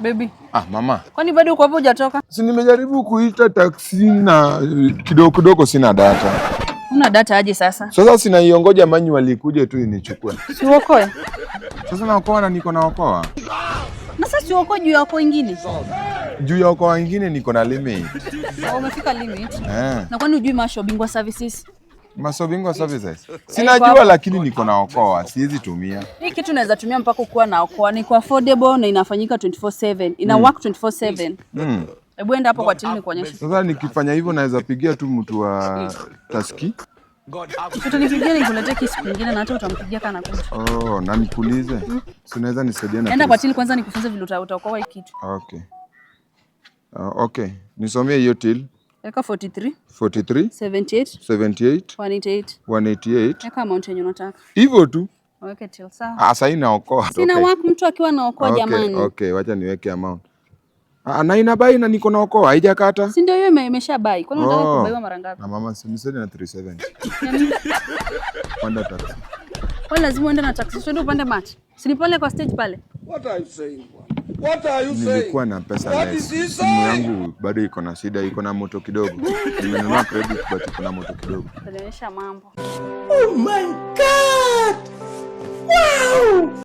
Baby, Ah, mama. Kwani bado uko hapo hujatoka? Si nimejaribu kuita taksi na kidogo kidogo sina data. Una data aje sasa? Sasa si naiongoja manual ikuje tu inichukue. Si uokoe. Sasa naokoa na niko na okoa. Na sasa si uokoe juu ya okoa ingine. Juu ya okoa ingine niko na limit. Oh, umefika limit. Eh. Na kwani hujui Masho Bingwa Services? Masobingwa Services. Sinajua lakini niko na okoa, siwezi tumia. Hii kitu unaweza tumia mpaka kuwa na okoa. Ni kwa affordable na inafanyika 24/7. Ina work 24/7. Hebu enda hapo kwa till nikuonyeshe. Sasa nikifanya hivyo naweza pigia tu mtu wa taski. Utanipigia nikuletee kesi nyingine na hata utampigia kana kuja. Oh, na nikuulize. Si unaweza nisaidia na Enda kwa pesa? till kwanza nikufunze vile utaokoa hii kitu. Okay. Okay. Nisomee hiyo till. Weka 43 43 78 78 188. 188. Weka amount yenye unataka. Hivyo tu. Weke till, sawa. Ah, sasa inaokoa. Sina work mtu akiwa naokoa, jamani. Okay, wacha niweke amount. Ah, na ina buy na niko naokoa, haijakata. Si ndio hiyo imesha buy. Kwani unataka Oh. kubaiwa mara ngapi? Na mama, si nisaidie na 370. Panda taxi. Kwani lazima uende na taxi? Twende upande mat. Si ni pale kwa stage pale. What are you saying, bwana? What are you saying? Nilikuwa na pesa What less. is he Simu saying? yangu bado iko na shida, iko na moto kidogo. Nimenunua credit but iko na moto kidogo. Utanionyesha mambo. Oh my God! Wow!